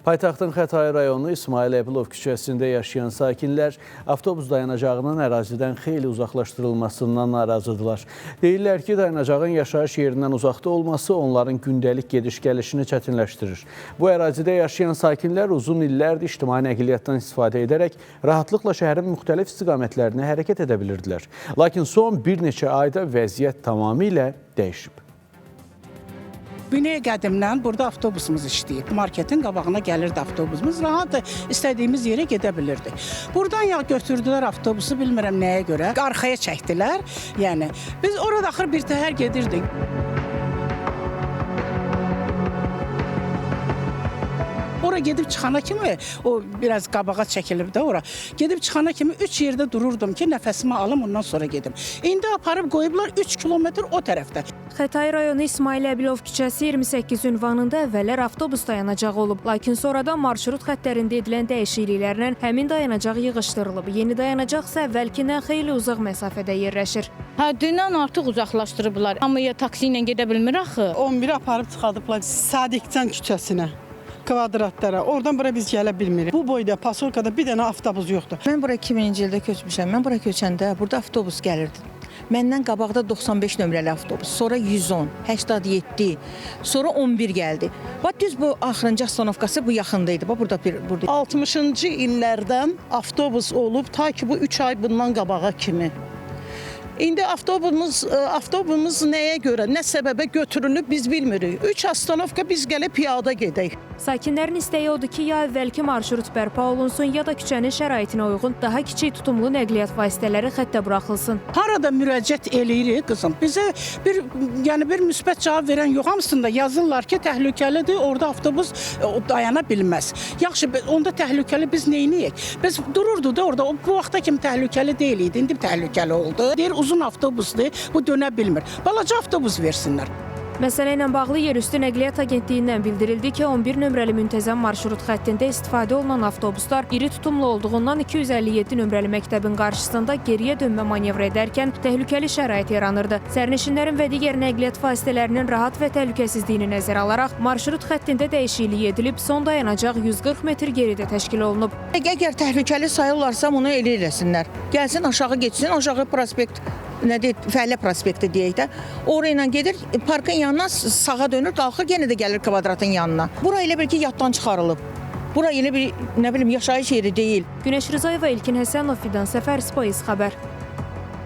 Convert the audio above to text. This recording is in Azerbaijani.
Paytaxtın Xətai rayonu İsmayıl Əbilov küçəsində yaşayan sakinlər avtobus dayanacağının ərazidən xeyli uzaqlaşdırılmasından narazıdırlar. Deyirlər ki, dayanacağın yaşayış yerindən uzaqda olması onların gündəlik gediş-gəlişini çətinləşdirir. Bu ərazidə yaşayan sakinlər uzun illərdir ictimai nəqliyyatdan istifadə edərək rahatlıqla şəhərin müxtəlif istiqamətlərinə hərəkət edə bilirdilər. Lakin son bir neçə ayda vəziyyət tamamilə dəyişib. Binəyə qədimdən burada avtobusumuz işləyib. Marketin qabağına gəlirdi avtobusumuz. Rahat istədiyimiz yerə gedə bilirdik. Buradan ya götürdülər avtobusu, bilmirəm nəyə görə. Arxaya çəkdilər. Yəni biz orada axır bir təhər gedirdik. Ora gedib çıxana kimi o biraz qabağa çəkilib də ora. Gedib çıxana kimi 3 yerdə dururdum ki, nəfəsimi alım, ondan sonra gedim. İndi aparıb qoyublar 3 kilometr o tərəfdə. Xətai rayonu İsmayıl Əbilov küçəsi 28 ünvanında əvvəllər avtobus dayanacağı olub, lakin sonradan marşrut xəttlərində edilən dəyişikliklərlə həmin dayanacaq yığışdırılıb. Yeni dayanacaq isə əvvəlkindən xeyli uzaq məsafədə yerləşir. Həddindən artıq uzaqlaşdırıblar. Hamıya taksi ilə gedə bilmir axı. 11 aparıb çıxardıblar Sadiqcan küçəsinə, kvadratlara. Oradan bura biz gələ bilmirik. Bu boyda pasolkada bir dənə avtobus yoxdur. Mən bura 2000-ci ildə köçmüşəm. Mən bura köçəndə burada avtobus gəlirdi. Məndən qabaqda 95 nömrəli avtobus, sonra 110, 87, sonra 11 gəldi. Bax düz bu axırıncı astanovkası bu yaxında idi. Bax burada bir burada. 60-cı illərdən avtobus olub ta ki bu 3 ay bundan qabağa kimi. İndi avtobusumuz nəyə görə, nə səbəbə götürülüb biz bilmirik. 3 astanovka biz gəlib piyada gedək. Sakinlərin istəyi odur ki, ya əvvəlki marşrut bərpa olunsun, ya da küçənin şəraitinə uyğun daha kiçik tutumlu nəqliyyat vasitələri xəttə buraxılsın. Harada müraciət eləyirik qızım? Bizə bir yəni bir müsbət cavab verən yox. Hamısında yazırlar ki, təhlükəlidir, orada avtobus dayana bilməz. Yaxşı, onda təhlükəli biz nə edək? Biz dururdu da orada. O bu vaxta kimi təhlükəli deyil idi. İndi təhlükəli oldu. Deyir uzun avtobusdur, bu dönə bilmir. Balaca avtobus versinlər. Məsələ ilə bağlı Yerüstü Nəqliyyat Agentliyindən bildirildi ki, 11 nömrəli müntəzəm marşrut xəttində istifadə olunan avtobuslar iri tutumlu olduğundan 257 nömrəli məktəbin qarşısında geriyə dönmə manevr edərkən təhlükəli şərait yaranırdı. Sərnişinlərin və digər nəqliyyat vasitələrinin rahat və təhlükəsizliyini nəzərə alaraq marşrut xəttində dəyişiklik edilib, son dayanacaq 140 metr geridə təşkil olunub. Əgər təhlükəli sayırlarsa bunu elə eləsinlər. Gəlsin aşağı getsin, aşağı prospekt nədir, Fəhlə prospekti deyək də. Ora ilə gedir, parkın yanına sağa dönür, qalxır, yenə də gəlir kvadratın yanına. Bura elə bil ki, yaddan çıxarılıb. Bura elə bir, nə bilim, yaşayış yeri deyil. Günəş Rızayeva, İlkin Həsənov, Fidan Səfər, Space xəbər.